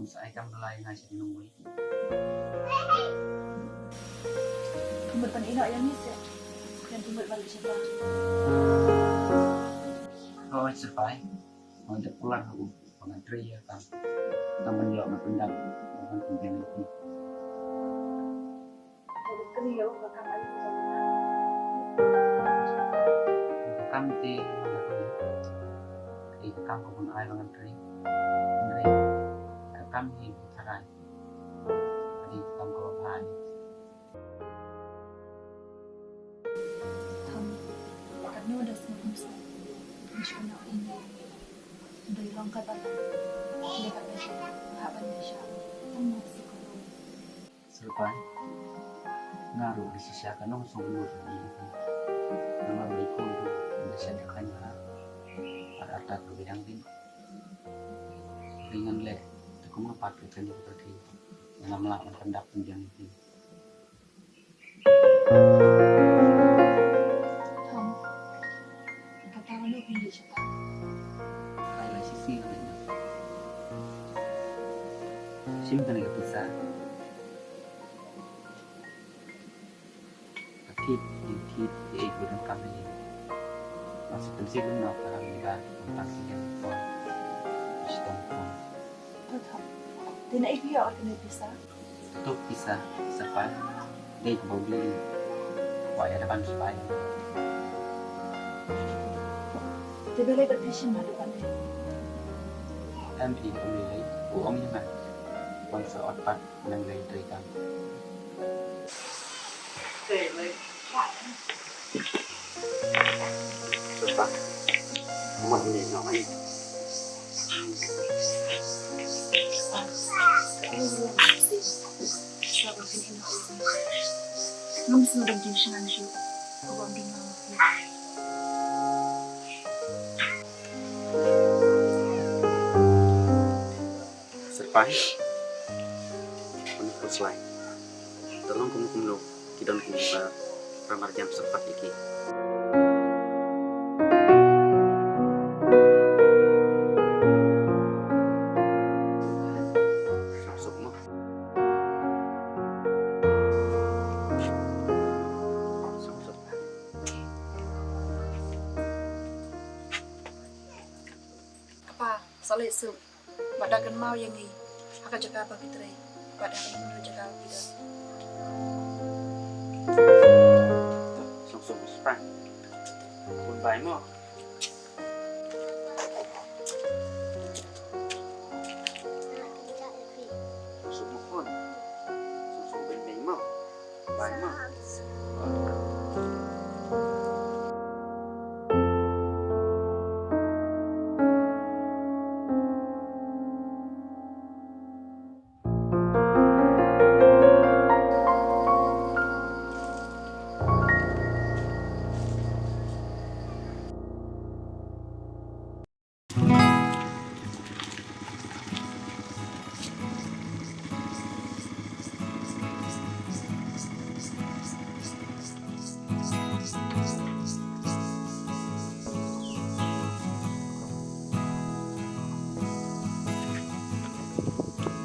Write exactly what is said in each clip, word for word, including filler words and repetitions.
Sa ai kam la ïa nga sha ki nongwei. Ka mut ban ïeh noh ïa ngi seh. Kan ka mut ban leit sha ba. Hooid Sir Pai. Nga dep kular ha u ba ngan trei ïa ka kam. Tang ban ïoh ban pyndap ban pynbiang ïa ki. Ka kam te ka dei ka kam kaba ngan ai ba ngan trei. Hynrei ka kam hi ka tharai. Ka dei ka kam kaba bha hi. Thom, katno da sngewthuh sa. Ngi shu ïoh ïa ngi. Dei long kata ka. Ïa kata sha. Hap ban ïa sha. Thom mo sngewthuh. Sir Pai, nga ruh nga shisha ka nongshong lut ïa ngi. Namar ba i khun ruh i da shet ïa ka khain bha. Ar ar tat ruh i dang dih. Dei ngan leh te kumno pat ka khain ka pyrthei. Ngam lah ban pyndap pynbiang ïa ki. Thom, kata ruh phi leit sha ta. Ai la shisngi ka leit. Shim kane ka pisa. Ka thied, ïa thied, ïa ei ba donkam ïa ei. Nga sa pynsih lem na ka ram ïa ka, tang ïa ka phone. Shitom phone. To, to. Te na ei phi ïoh kane pisa? To pisa, pisa pan. Dei ka bau dei. Wa ïa da pan sa pai. Te balei ba phi shim haduh kane? Em phi ong lei lei, u ong ïa nga. Wan sa ot pat. Nang lei trei kam. Supa. Mot ni no mai. Ngam sngewdon jingsngewsih. Ngam sngewdon jingsngewsih. Sir Pai. Pynkhruh slai. Te long kumno kumno ki don kine kiba ramar jam syrpat ïa ki. Suk suk mo. Suk suk. Kpa, sa leit suk. Bad da kynmaw ïa ngi ha ka jaka ba phi trei bad ha kano kano jaka ba phi don. Song song spang. Bun bai mo. Song song mo khun. Song song beng beng mo. Bye, Ma.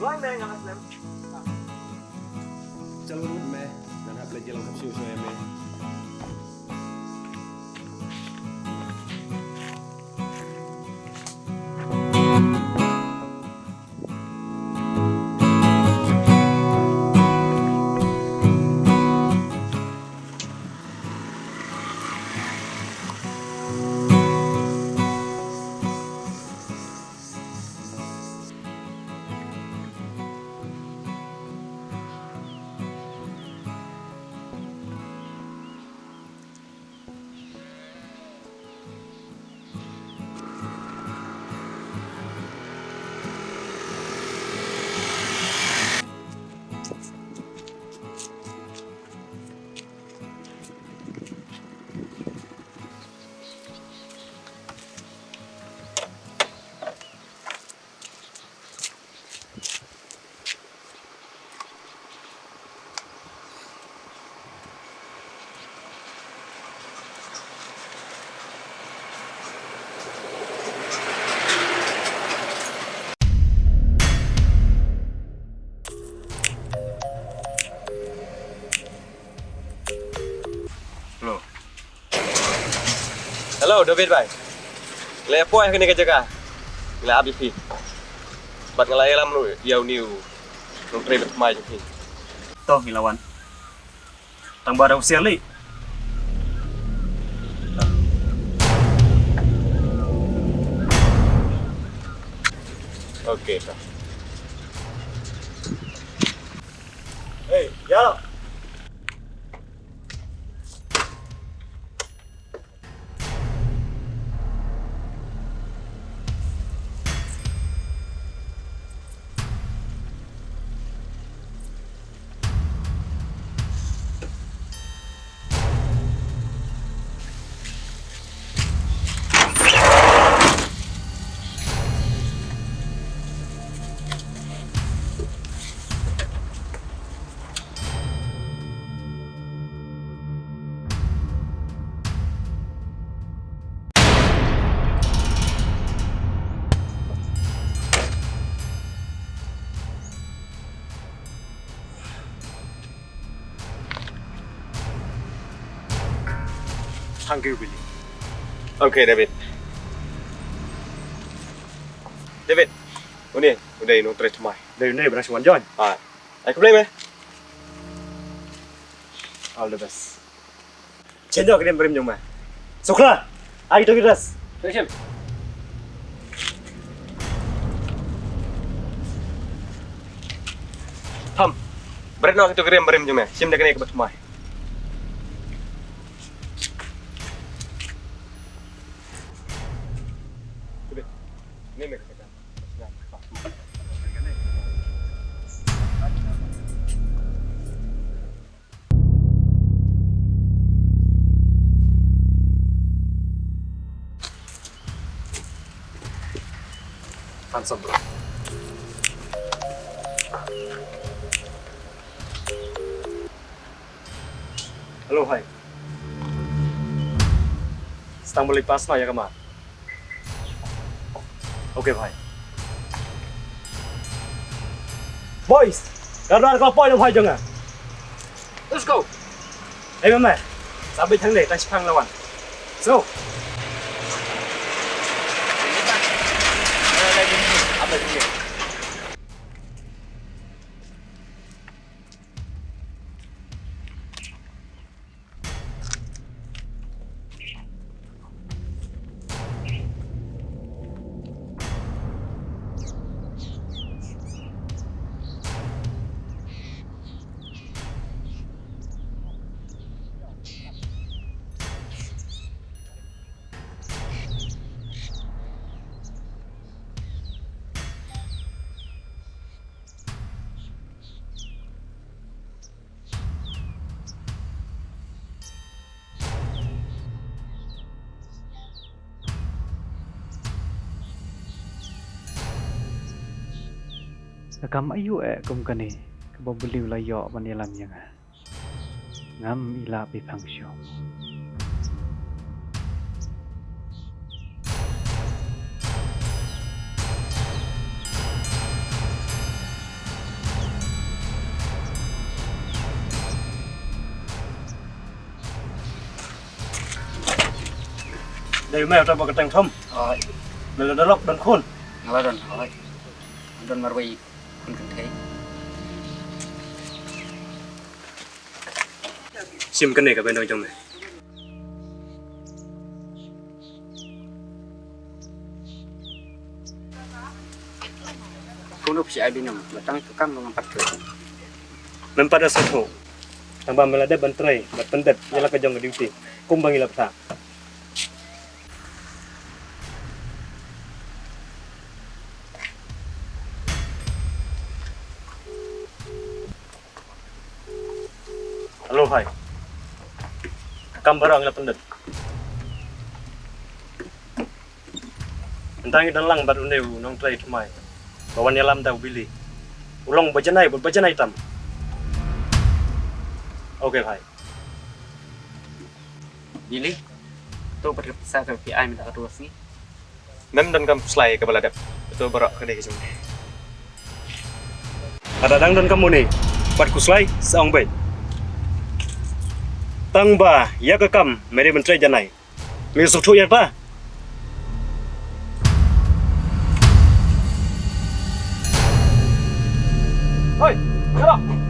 Wan me nga slem. Chalo ruh me, ngan hap leit ïalam hap shuh shuh ïa me. Oh, David bhai. Leh poi ha kane ka jaka. Leh abi phi. Bad nga la ïalam ruh ïa une u nongtrei bad mai jong phi. To ngi la wan. Tang ba da u siar li. Okay, to. Hey, ya. Thank you, Billy. Okay, David. David, une u dei u nongtrei thymmai. Dei une ba dang shu wan join. Ah. Ai khublei me. All the best. Change ka riam barim jong me. Sukla, ai to ki dress. Shim. Tham. Bret noh kito ki riam barim jong me. Shim da kane kaba thymmai. Handsome, bro. Hello, hi. Stang balik pas ma ya kama. Okay, bhai. Boys, ka rar ka poi na bhai jong nga. Let's go. Hey, mama. Sabi thang deh, tashi phang lawan. So. Ka kam aïu eh kum kane kaba u Billy u la ïoh ban ïalam ïa nga. Ngam i lah pynphang shuh. Dei me uta ba ka teng thom. Oi. Me la da lok don khun. Nga la don, oi. Don marwei khun kynthei. Shim kane ka bynta jong me. Kumno phi ai bynta, ba tang ka kam ngam pat kyrpad. Mem pat da sngewthuh. Tang ba me la dep ban trei bad pyndep ïa la ka jong ka duty kumba ngi la bthah. Hello, hi. Ka kam baroh ngi la pyndep. Mynta ngi dang lang bad une u nongtrei thymmai ba wan ïalam da u Billy. U long ba janai, ba janai tam. Okay, bhai. Billy, to pat ka pisa kaba phi ai mynta ka tu ka sngi. Mem donkam khuslai kaba la dep. To baroh kane ka jong me. Lada dang donkam mone bad khuslai sa ong beit. Tang ba ïa ka kam me dei ban trei janai. Me sngewthuh ïa pa? Hoi, ïa la.